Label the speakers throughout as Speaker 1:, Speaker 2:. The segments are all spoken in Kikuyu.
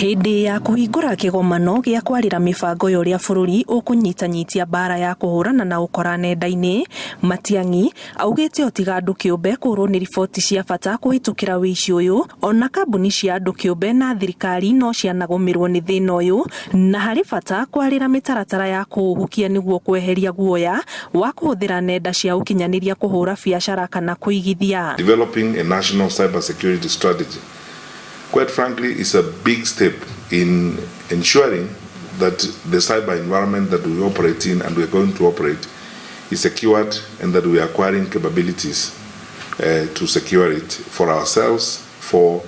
Speaker 1: Hĩndĩ ya kũhingũra kĩgomano gĩa kwarĩra mĩbango ya ũrĩa bũrũri ũkũnyitanyitia mbara ya kũhũrana na ũkora nenda-inĩ, Matiang'i augĩte o tiga andũ kĩũmbe kũrwo nĩ riboti cia bata kũhĩtũkĩra ũici ũyũ, ona kambuni cia andũ kĩũmbe na thirikari no cianagũmĩrwo nĩ thĩna ũyũ na harĩ bata kwarĩra mĩtaratara ya kũũhukia nĩguo kweheria guoya wa kũhũthĩra nenda cia ũkinyanĩria kũhũra biacara kana kũigithia.
Speaker 2: Developing a national cyber security strategy, quite frankly, is a big step in ensuring that the cyber environment that we operate in and we are going to operate is secured and that we are acquiring capabilities to secure it for ourselves, for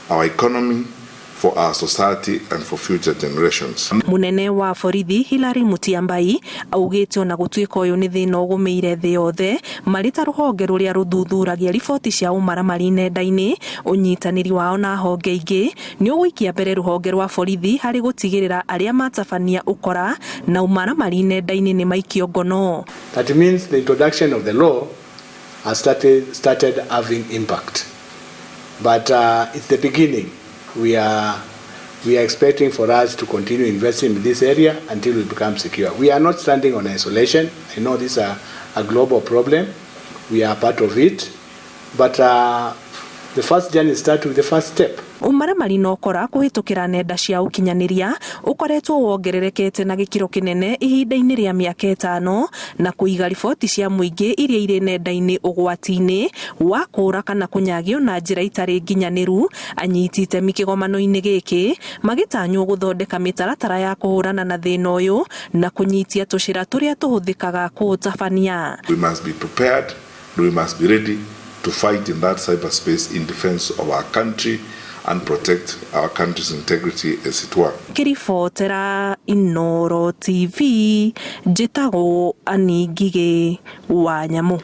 Speaker 2: our economy, for our society and for future generations.
Speaker 1: Munene wa borithi Hilary Mutyambai augĩte ona gũtuĩka ũyũ nĩ thĩna ũgũmĩire thĩ yothe, marĩ ta rũhonge rũrĩa rũthuthuragia riboti cia ũmaramari nenda-inĩ, ũnyitanĩri wao na honge ingĩ nĩ ũgũikia mbere rũhonge rwa borithi harĩ gũtigĩrĩra arĩa matabania ũkora na ũmaramari nenda-inĩ nĩ maikio ngono.
Speaker 3: That means the introduction of the law has started having impact. But it's the beginning. We are expecting for us to continue investing in this area until we become secure. We are not standing on isolation. I know this is a global problem. We are part of it. But the first journey starts with the first step.
Speaker 1: Ũmaramari na ũkora kũhĩtũkĩra nenda cia ũkinyanĩria ũkoretwo wongererekete na gĩkĩro kĩnene ihinda-inĩ rĩa mĩaka 5 na kũiga riboti cia mũingĩ iria irĩ nenda-inĩ ũgwati-inĩ wa kũũra kana kũnyagio na njĩra itarĩ nginyanĩru. Anyiti itemi kĩgomano-inĩ gĩkĩ magĩtanywo gũthondeka mĩtaratara ya kũhũrana na thĩna ũyũ na kũnyitia tũcĩra tũrĩa tũhũthĩkaga kũũtabania.
Speaker 2: We must be prepared, we must be ready to fight in that cyberspace in defense of our country and protect our country's integrity, as it were.
Speaker 1: Ngĩribotera Inooro TV, njĩtagwo Annie Ngigĩ wa Nyamũ.